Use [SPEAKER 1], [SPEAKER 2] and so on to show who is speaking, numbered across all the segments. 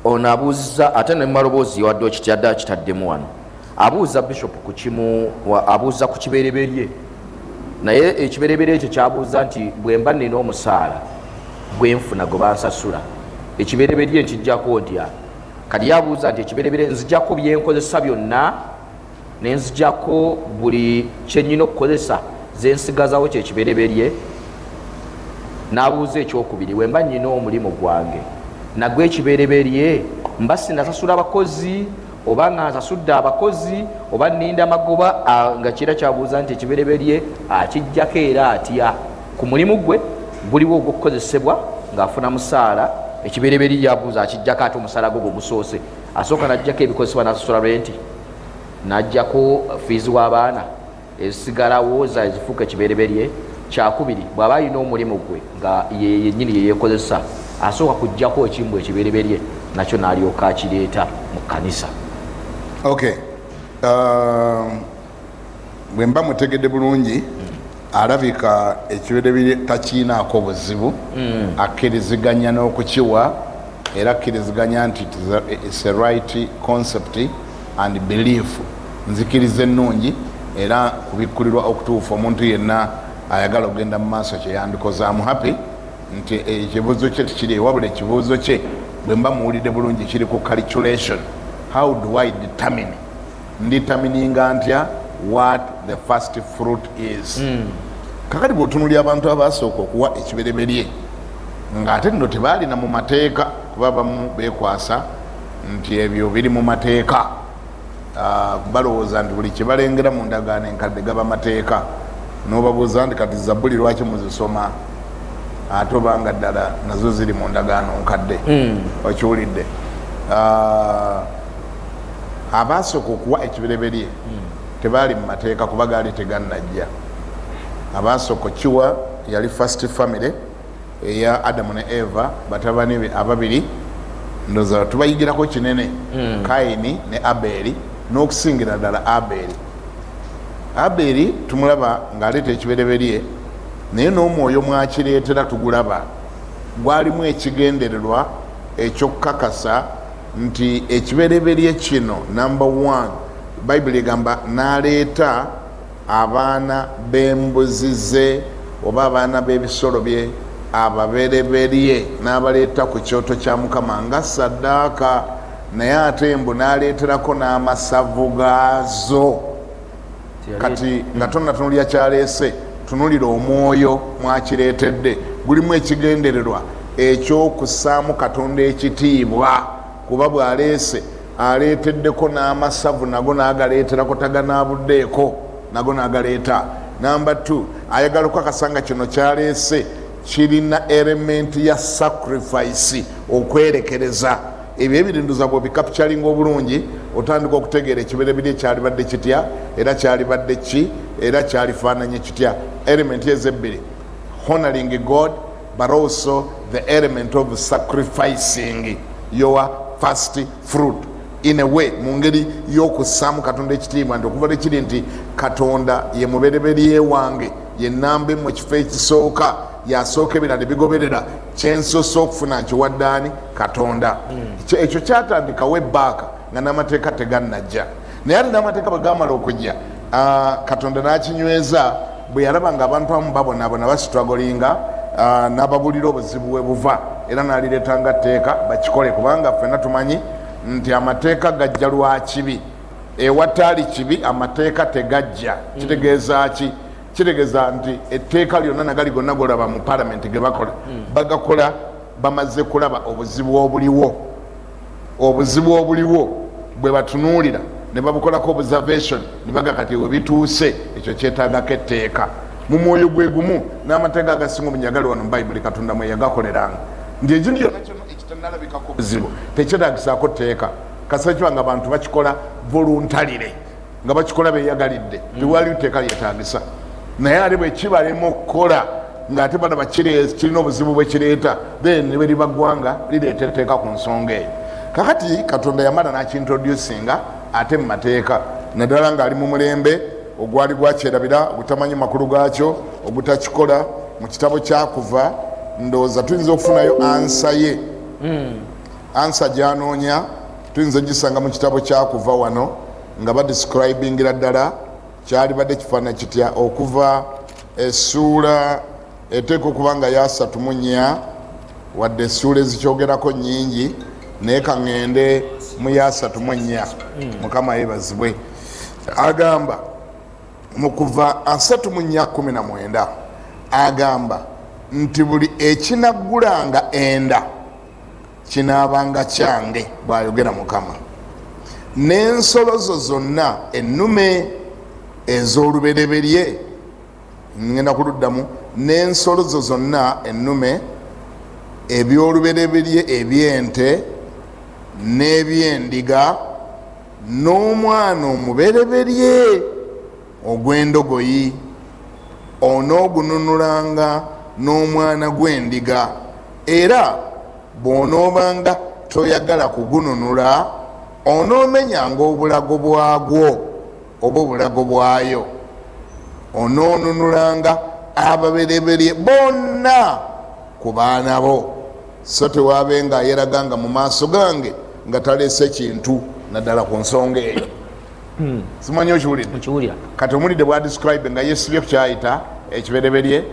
[SPEAKER 1] Ono abuuza ate ne mumaloboozi wadde okityadde akitaddemu wano. Abuuza bishop ku kimu, abuuza ku kibereberye, naye ekibereberye ekyo kyabuuza nti bwe mba nina omusaala gwenfuna gwe bansasula, ekibereberye nkijjako ntya? Kati yabuuza nti ekibereberye nzijjako byenkozesa byonna, nenzijjako buli kyenyina okukozesa, zensigazawo kyekibereberye. N'abuuza ekyokubiri, wemba nyina omulimu gwange nagwe ekibereberye mba sinasasula abakozi, oba nga nsasudde abakozi, oba nninda magoba? Nga kira kyabuuza nti ekibereberye akijjako era atya ku mulimu gwe guliwo ogw'okukozesebwa ng'afuna musaala? Ekibereberye yabuuza akijjako ate omusaala gwe gwegusoose, asooka najjako ebikozesebwa, nasasula renti, najjako fiizi w'abaana, ezisigalawo zifuuka ekibereberye. Kyakubiri, bw'aba alina omulimu gwe nga yennyini yeyekozesa, asooka kujjako ekimbwa ekibereberye nakyo n'alyoka akireeta mu kkanisa.
[SPEAKER 2] Okay, bwe mba mutegedde bulungi, alabika ekibereberye takiinaako buzibu, akkiriziganya n'okukiwa, era akkiriziganya nti it's a right concept and belief, nzikiriza ennungi era kubikkulirwa okutuufu omuntu yenna ayagala okugenda mu maaso kyeyandikoze. Am happy nti ekibuuzo kye tekiri, wabula ekibuuzo kye, bwe mba muwulidde bulungi, kiri ku calculation: how do I determine, ndetermininga ntya what the first fruit is? Kakati bwotunulya abantu abasooka okuwa ekibereberye, ng'ate nno tebaalina mu mateeka, kuba bamu bekwasa nti ebyo biri mu mateeka. Balowooza nti buli kyebalengera mu ndagaano enkadde gaba mateeka. Nobabuuza nti kati Zabbuli lwaki muzisoma ate obanga ddala nazo ziri mu ndagaano nkadde? Okiwulidde? Abasooka okuwa ekibereberye tebaali mu mateeka, kuba gaali tegannajja. Abasooka okiwa yali first family eya Adamu ne Eva, batabani be ababiri. Ndoza tubayigirako kinene, Kaini ne Aberi, n'okusingira ddala Aberi. Aberi tumulaba ng'aleeta ekibereberye, naye n'omwoyo mwakireetera tugulaba gwalimu ekigendererwa ekyokukakasa nti ekibereberye kino, number one, Bayibuli egamba n'aleeta abaana b'embuzi ze oba abaana b'ebisolo bye ababereberye, n'abaleeta ku kyoto kya Mukama nga saddaaka, naye ate mbu n'aleeterako n'amasavu gaazo. Kati nga tonatunulya kyaleese, tunulira omwoyo mwakireetedde. Gulimu ekigendererwa ekyokussaamu Katonda ekitiibwa, kuba bw'aleese aleeteddeko n'amasavu, nago n'agaleeterako, taganaabuddeeko, nago n'agaleeta. Number 2, ayagala okukakasa nga kino kyaleese kirina element ya sacrifice, okwerekereza. Ebyo ebirinduza bwobicapturinga obulungi, otandika okutegeera ekibereberye kyalibadde kitya, era kyalibadde ki, era kyalifaananye kitya. Element ezebbiri, honoring God but also the element of sacrificing your first fruit in a way, mu ngeri y'okussaamu Katonda ekitiibwa, nti okuva lekiri nti Katonda ye mubereberye wange, ye namba mu kifo ekisooka, yasooka, ebirala bigoberera, kyensoose okufuna nkiwaddaani? Katonda. Ekyo kyatandikawo ebbaaka nga n'amateeka tegannajja. Naye ate n'amateeka bwe gamala okujja, Katonda n'akinyweza bwe yalaba nga abantu abamu babonaabona, bastrugglinga, n'ababulira obuzibu we buva, era n'alireetanga tteeka bakikole, kubanga ffenna tumanyi nti amateeka gajja lwa kibi. Ewataali kibi amateeka tegajja. Kitegeeza ki? Kitegeeza nti etteeka lyonna nagali gonna golaba mu palamenti ge bakola, bagakola bamaze kulaba obuzibu obuliwo. Obuzibu obuliwo bwe batunuulira ne babukolako observation, ne baga kati we bituuse ekyo kyetaagako etteeka. Mu mwoyo gwe gumu n'amateeka agasinga obunyagali wano mu Bayibuli Katonda mwe yagakoleranga, nti ekintu kyonna kyonna ekitanalabikako buzibu tekyetagisaako tteeka, kasita kiba nga abantu bakikola voluntarily, nga bakikola beyagalidde, tewaliwo tteeka lyetagisa. Naye ate bwekibalema okukola ngaate balaba kirina obuzibu bwekireeta, then ne bweriba ggwanga lireeta etteeka ku nsonga eyo. Kakati Katonda yamala nakintroducinga ate mu mateeka, naddala ng'ali mu mulembe ogwali gwakyerabira, ogutamanyi makulu gaakyo, ogutakikola. Mu kitabo kyakuva ndowooza tuyinza okufunayo answer ye. Answer gyanoonya tuyinza ogisanga mu kitabo kyakuva wano nga badescribingira ddala kyalibadde kifaanana kitya. Okuva essuula eteeka okuba nga yasatu mu nnya, wadde essuula ezikyogerako nyingi, naye kaŋŋende mu 34. Mukama yeebazibwe. Agamba mu Kuva 34:19, agamba nti buli ekinaggulanga enda kinaabanga kyange, bw'ayogera Mukama, n'ensolo zo zonna ennume ez'olubereberye. Ngenda kuluddamu: n'ensolo zo zonna ennume, ebyolubereberye ebyente n'ebyendiga, n'omwana omubereberye ogw'endogoyi onoogununulanga n'omwana gw'endiga. Era bw'onoobanga toyagala kugununula, onoomenyanga obulago bwagwo oba obulago bwayo. Onoonunulanga ababereberye bonna ku baana bo, so tewaabenga ayeraganga mu maaso gange nga taleese kintu, naddala ku nsonga eyo. Simanyi okiwulidde?
[SPEAKER 1] Nkiwulira.
[SPEAKER 2] Kati omulidde bwadescribe nga yesibye ku kyayita ekibereberye.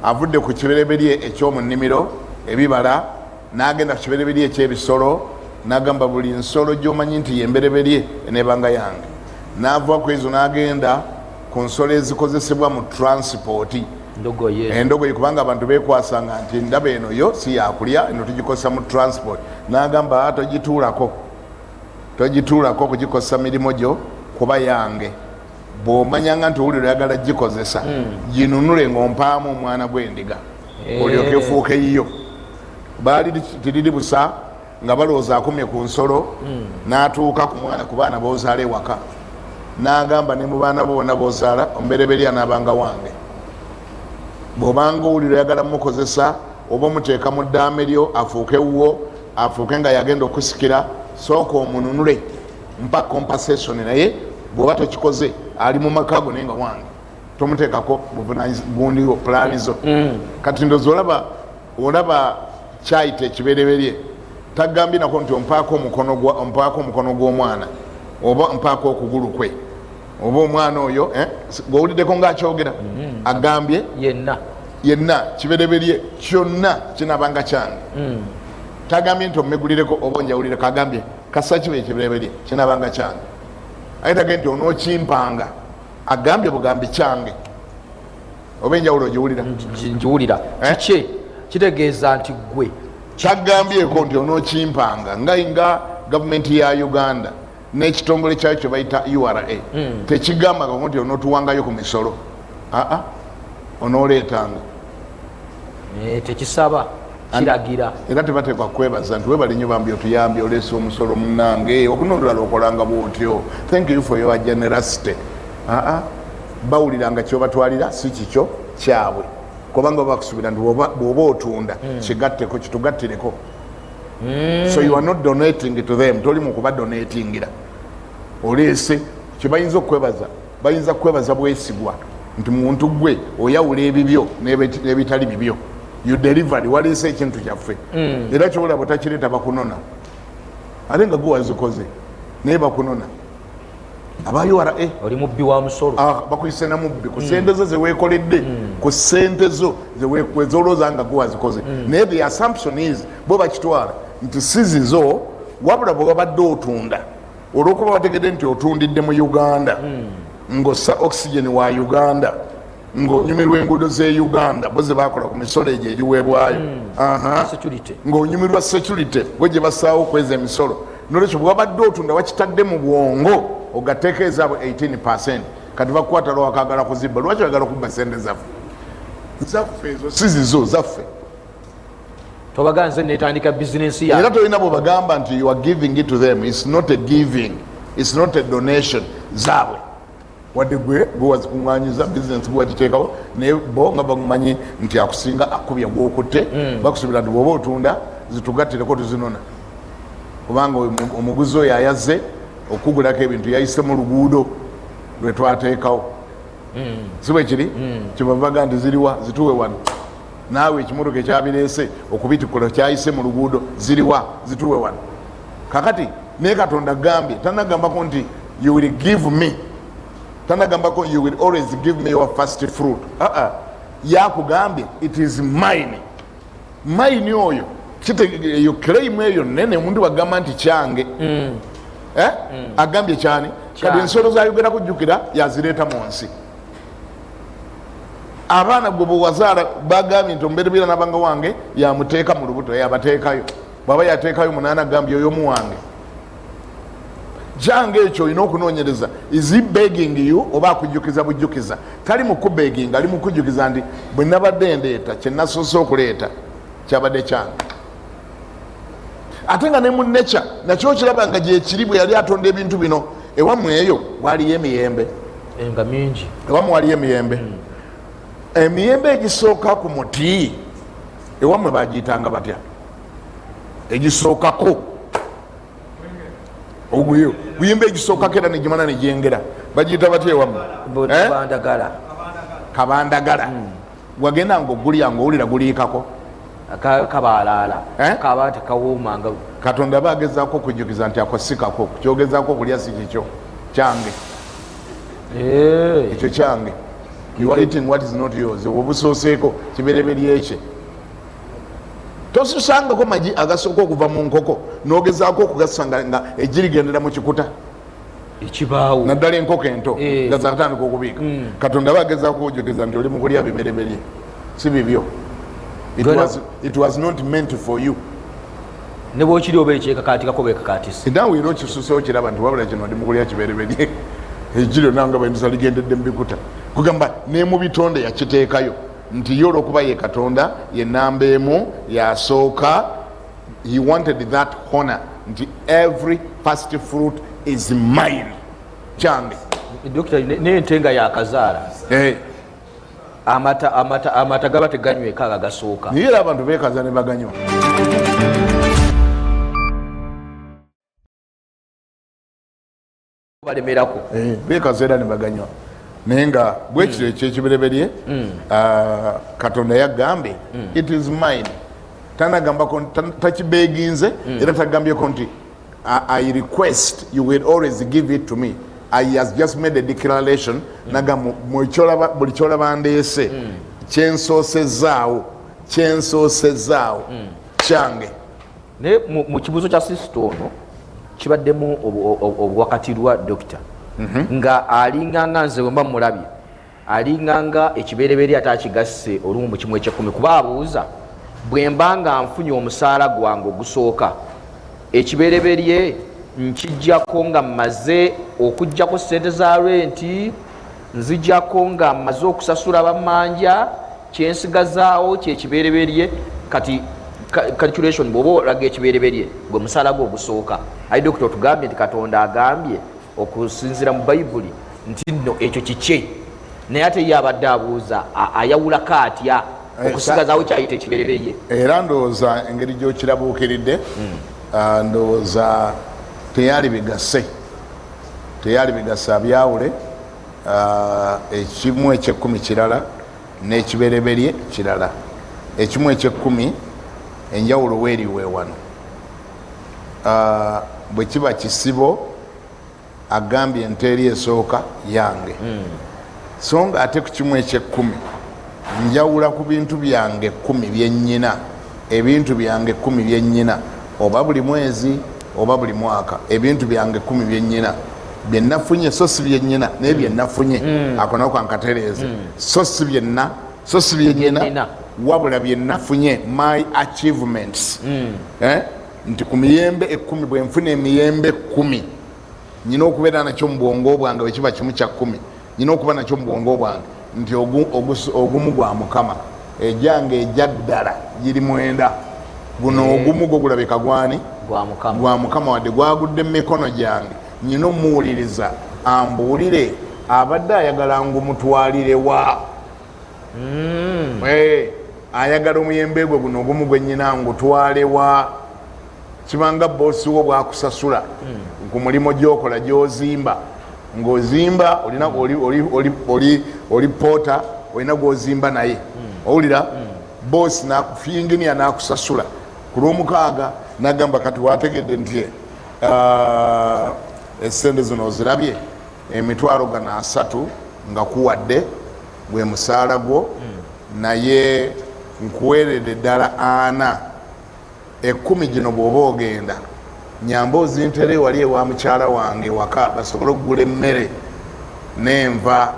[SPEAKER 2] Avudde ku kibereberye ekyomu nnimiro, ebibala, n'agenda ku kibereberye ekyebisolo, n'agamba buli nsolo gy'omanyi nti yembereberye enebanga yange. N'ava ku ezo n'agenda ku nsolo ezikozesebwa mu transport.
[SPEAKER 1] Ndogoyi.
[SPEAKER 2] Endogoyi, kubanga abantu bekwasanga nti ndaba eno yo si yakulya, eno tugikozesa mu transport. N'agamba, "Ah, togituulako, togituulako kugikozesa mirimu gyo, kuba yange. Bw'omanyanga nti owulira oyagala gikozesa, ginunule ng'ompaamu omwana gw'endiga, olyoke efuuke yiyo." Baali tiriri busa nga balowooza akomye ku nsolo, n'atuuka ku mwana, ku baana b'ozaala ewaka, n'agamba ne mu baana bo bonna b'ozaala, omubereberye anaabanga wange. Bw'obanga owulira oyagala mukozesa oba omuteeka mu ddaame lyo afuuke wuwo, afuuke nga yagenda okusikira, sooka omununule, mpa compensation. Naye bw'oba tokikoze, ali mu maka go naye nga wange, tomuteekako gundiwo pulaani zo. Kati ndozi olaba kyayita ekibereberye, tagambye nako nti ompaako omukono ompaako omukono gw'omwana oba mpaako okugulu kwe oba omwana oyo, eh? Gwowuliddeko ngaakyogera agambye
[SPEAKER 1] yenna.
[SPEAKER 2] Yenna kibereberye kyonna kinabanga kyange. Tagambye nti omegulireko oba onjawulireko, agambye kasa kiba ekibereberye kinabanga kyange. Aye tagambye nti onookimpanga, agambye bugambi kyange. Oba enjawulo ogiwulira?
[SPEAKER 1] Ngiwulira.
[SPEAKER 2] Eh?
[SPEAKER 1] Kiki kitegeeza nti gwe
[SPEAKER 2] Kyagambyeko nti onookimpanga, nga gavumenti ya Uganda n'ekitongole kyayo kye bayita URA tekigambangako nti onootuwangayo ku misolo. Aa, onooleetanga.
[SPEAKER 1] Tekisaba, kiragira.
[SPEAKER 2] Era tebateekwa kwebaza nti webale nnyo bambi otuyambye oleese omusolo munange, okunolulala okolanga bwotyo, thank you for your generosity. Aa, bawuliranga kyobatwalira si kikyo, kyabwe, kubanga bakusuubira nti bw'oba otunda kigatteko, kitugattireko. So you are not donating to them, toli mu kuba donatingira. Oleese kyebayinza okukwebaza, bayinza kukwebaza bwesigwa nti muntu gwe oyawula ebibyo n'ebitali bibyo, you delivery, waleese ekintu kyaffe. Era kyobola bwetakireeta bakunona, ate nga gwe wazikoze, naye bakunona aba URA.
[SPEAKER 1] Oli mubbi wa musolo.
[SPEAKER 2] Ah, bakuyise na mubbi ku sente zo zewekoledde, ku sente zo zolowooza nga gwe wazikoze. Naye the assumption is bo bakitwala nti si zizo, wabula bwe wabadde otunda, olwokuba bategedde nti otundidde mu Uganda, ng'ossa oxygen wa Uganda, ng'onyumirwa enguudo z'e Uganda bo ze bakola ku misolo egyo egiweebwayo. Aha.
[SPEAKER 1] Security.
[SPEAKER 2] Ng'onyumirwa security bwe gye bassaawo okweza emisolo. Nolwekyo bwewabadde otunda wakitadde mu bwongo ogateeko ezaabwe 18. Kati bakukwata lwakagala kuzibba. Lwaki oyagala okubba sente zaffe? Zaffe ezo, si zizo, zaffe.
[SPEAKER 1] Tobaga nze netandika bizinensi
[SPEAKER 2] Era
[SPEAKER 1] yange.
[SPEAKER 2] tolina bwebagamba nti you are giving it to them. It's not a giving, it's not a donation, zaabwe. Wadde gwe gwe wazikuŋŋanyiza, bizinesi gwe wagiteekawo, naye bo nga bamanyi nti akusinga akubya gwokutte, bakusuubira nti bw'oba otunda zitugattireko tuzinona, kubanga omuguzi oyo ayazze okugulako ebintu yayise mu luguudo lwe twateekawo. Si bwe kiri? Kyebabaga nti ziriwa, zituwe wano. Naawe ekimotoka ekyabireese okubitikula kyayise mu luguudo, ziriwa? Zituwe wano kakati. Naye Katonda agambye, tanagambako nti you will give me, tanagambako you will always give me your first fruit. Uh-uh. Yakugambye it is mine. Mine oyo eyo claim eyo nene. Omuntu bagamba nti kyange, Eh? Agambye kyani? Kati ensolo zayogera kujjukira yazireeta mu nsi. Abaana gwe bwewazaala bagambye nti omubereberye nabanga wange, yamuteeka mu lubuto, yabateekayo. Bwaba yateekayo munaana, agambye oyo muwange, kyange. Ekyo olina okunoonyereza, is he begging you oba akujjukiza bujjukiza? Tali mu kubegging, ali mu kujjukiza nti bwe nabadde ndeeta, kyenasoose okuleeta kyabadde kyange. Ate nga ne mu nature nakyo kiraba nga gyekiri. Bwe yali atonda ebintu bino, ewammwe eyo waliyo emiyembe?
[SPEAKER 1] Nga mingi.
[SPEAKER 2] Ewammwe waliyo emiyembe? Emiyembe egisooka ku muti ewammwe bagiyitanga batya? Egisookako oguyo guyimba, egisookako era negimala negyengera, bagiyita batya ewammwe? Eh?
[SPEAKER 1] Bandagala.
[SPEAKER 2] Kabandagala. Wagenda nga ogulya nga owulira guliikako?
[SPEAKER 1] Kabaalaala.
[SPEAKER 2] Eh?
[SPEAKER 1] Kaba tekawoomanga.
[SPEAKER 2] Katonda aba agezaako okujjukiza nti ako sikako, kyogezaako okulya si kikyo, kyange. Ekyo kyange. You are eating what is not yours. Obusooseeko kibereberye kye. Tosusangako magi agasooka okuva mu nkoko nogezaako okugasanga nga eggi ligendera mu kikuta?
[SPEAKER 1] Ekibaawo.
[SPEAKER 2] Naddala enkoko ento
[SPEAKER 1] Eh.
[SPEAKER 2] nga zakatandika okubiika. Katonda aba agezaako okujjukiza nti oli mu kulya bibereberye, si bibyo. It was not meant for you.
[SPEAKER 1] Ne bwokiri oba ekyekakatikako bekakatisi.
[SPEAKER 2] Naawe era okisusewo, kiraba nti wabula kino ndi mukulya kibereberye. Eggi lyonna nga bwendisa ligendedde mu bikuta. Kugamba ne mu bitonde yakiteekayo nti ye olwokuba ye Katonda, ye namba emu, yasooka. He wanted that honor nti every first fruit is mine, kyange.
[SPEAKER 1] Dokita, n'ente nga yakazaala, amata gaba teganyweka aga gasooka?
[SPEAKER 2] Naye era abantu beekaza ne baganywa.
[SPEAKER 1] Balemerako.
[SPEAKER 2] Beekaza era ne baganywa. Naye nga bwekiro ekyekibereberye, Katonda yagambye it is mine. Tanagambako takibeginze era tagambyeko nti I request you will always give it to me. I has just made a declaration. Naga buli kyolaba ndeese, kyensoosezaawo, kyensoosezaawo kyange.
[SPEAKER 1] Naye mu kibuuzo kya sister ono kibaddemu obuwakatirwa, dokita, nga alinganga nze wemba mulabye alinganga ekibereberye ate akigasse olumu mu kimu ekyekumi, kuba abuuza, bwe mba nga nfunye omusaala gwange ogusooka, ekibereberye nkijjako nga mmaze okugjako sente za renti, nzijjako nga mmaze okusasula bammanja, kyensigazaawo kyekibereberye? Kati calculation, bw'oba olaga ekibereberye gwe musaala gwe ogusooka, ayi dokita otugambye nti Katonda agambye okusinziira mu Bayibuli nti nno ekyo kikye, naye ate ye abadde abuuza ayawulako atya okusigazaawo kyayita ekibereberye?
[SPEAKER 2] Era ndowooza engeri gyokirabuukiridde, ndowooza teyali bigase, teyali bigase abyawule. Ekimu ekyekkumi kirala n'ekibereberye kirala. Ekimu ekyekkumi, enjawulo weeriwe wano. Bwe kiba kisibo, agambye ente eri esooka yange. So nga ate ku kimu ekyekkumi njawula ku bintu byange 10 byennyina, ebintu byange 10 byennyina, oba buli mwezi oba buli mwaka, ebintu byange 10 byennyina byenafunye, so si byennyina naye byenafunye. Ako nako kankatereeze, so si byenna, so si byennyina,
[SPEAKER 1] Byennyina.
[SPEAKER 2] wabula byenafunye, my achievements. Eh? Nti ku miyembe 10, bwe nfuna emiyembe 10, nyina okubeera nakyo mu bwongo bwange, bwekiba 1/10, nyina okuba nakyo mu bwongo bwange nti ogumu gwa Mukama, ejange ejja ddala giri 9, guno ogumu gwo gulabika gwani?
[SPEAKER 1] Gwa Mukama.
[SPEAKER 2] Gwa Mukama, wadde gwagudde mu mikono gyange, nyina omuwuliriza ambuulire abadde ayagala ngumutwalirewa. Ayagala omuyembe gwe guno ogumu gwe nyina ngutwalewa? Kibanga boosi wo bwakusasula ku mulimu gyokola, gyozimba, ng'ozimba olina oli porter, olina gwozimba naye owulira. Bosi yinginiya nakusasula ku lwomukaaga, nagamba kati wategedde nti esente zino ozirabye, emitwalo gano 30 nga kuwadde gwe musaala gwo, naye nkuweeredde ddala 40, 10 gino bw'oba ogenda nyamba ozintere wali ewa mukyala wange waka basobole okugula emmere n'enva.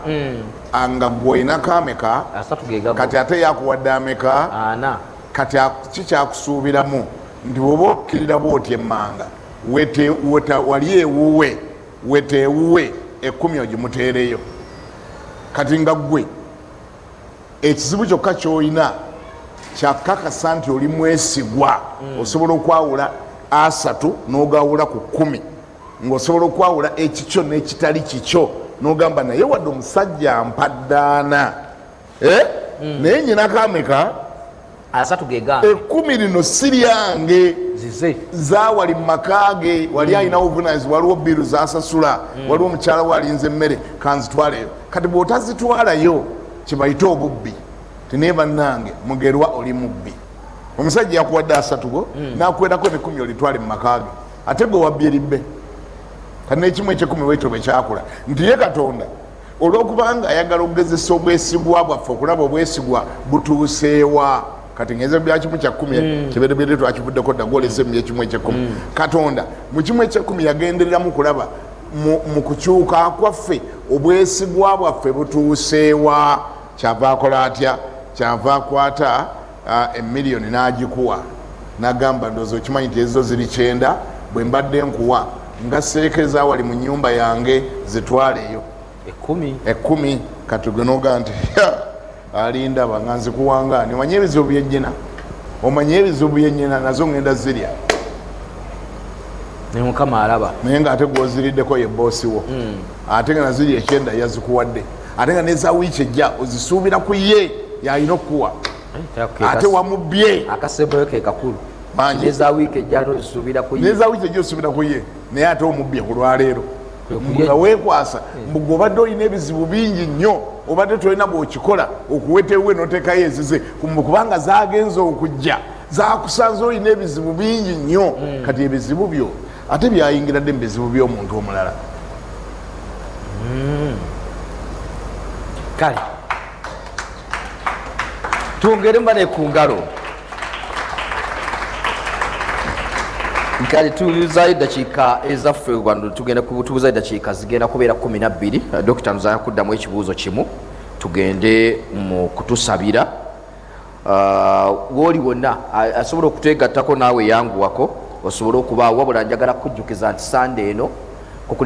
[SPEAKER 2] Nga gwe olinako ameka?
[SPEAKER 1] 30 ge gago.
[SPEAKER 2] Kati ate yakuwadde ameka?
[SPEAKER 1] 40.
[SPEAKER 2] Kati kikyakusuubiramu nti bw'oba okkirira bwoti emmanga wali ewuwe, wete ewuwe 10 ogimuteereyo. Kati nga ggwe ekizibu kyokka ky'olina kyakakasa nti oli mwesigwa, osobola okwawula 30 n'ogawula ku 10, ng'osobola okwawula ekikyo n'ekitali kikyo, n'ogamba naye wadde omusajja mpaddaana, naye nyinako ameka?
[SPEAKER 1] 30 ge gange.
[SPEAKER 2] 10 lino si lyange.
[SPEAKER 1] Zize.
[SPEAKER 2] Zaawali mu maka ge, wali alinawo obuvunanyizibwa, waliwo biru zasasula, waliwo omukyala we alinze emmere, kanzitwaleyo. Kati bw'otazitwalayo kibayite obubbi, tinaye bannange Mugerwa oli mubbi. Omusajja yakuwadde 30 go, nakuwerako ne 10 olitwale mu maka ge, ate gwe wabbye eribbe. Kati n'ekimu ekyekumi bwekyo bwe kyakula nti ye Katonda olwokubanga ayagala okugezesa obwesigwa bwaffe, okulaba obwesigwa butuuseewa. Kati ngenze bya kimu kya kkumi, kiberebere twakivuddeko dda, gwolese mu byekimu ekyekumi. Katonda mu kimu ekyekumi yagendereramu kulaba mu kukyuka kwaffe obwesigwa bwaffe butuuseewa. Kyava akola atya? Kyava akwata emiliyoni n'agikuwa, n'agamba ndowooza okimanyi nti ezo ziri 90, bwe mbadde nkuwa nga seekeza wali mu nyumba yange, zitwaleyo.
[SPEAKER 1] 10.
[SPEAKER 2] 10. Kati gwe nogaa nti alindaba nga nzikuwangaani, omanye ebizibu byennyina, omanye ebizibu byennyina nazo ngenda zirya.
[SPEAKER 1] Ne Mukama alaba.
[SPEAKER 2] Naye ngaate gwoziriddeko ye boosi wo, ate nga naziri 90 yazikuwadde, ate nga neza wiiki ejja ozisuubira ku ye yalina okukuwa, ate wamubbye.
[SPEAKER 1] Akasembayo ke kakulu.
[SPEAKER 2] Bangi.
[SPEAKER 1] Neza wiiki ejja ozisuubira ku ye.
[SPEAKER 2] Neza wiiki ejja osubira ku ye, naye ate omubbye ku lwaleero.
[SPEAKER 1] Kwe kulya.
[SPEAKER 2] Nga weekwasa mbu obadde olina ebizibu bingi nnyo, obadde tolina bwokikola okuwetewe noteekayo ezize, kubanga zagenze okujja zakusanze olina ebizibu bingi nnyo. Kati ebizibu byo ate byayingira dde mu bizibu by'omuntu omulala.
[SPEAKER 1] Kale twongere mbane ku ngalo. Kale tubuzayo eddakiika ezaffe wano, tugenda tubuzayo eddakiika zigenda kubeera 12. Dokita nzaya kuddamu ekibuuzo kimu tugende mu kutusabira. Wooli wonna asobola okutwegattako naawe yanguwako osobole okubaawo. Wabula njagala kujjukiza nti Sande eno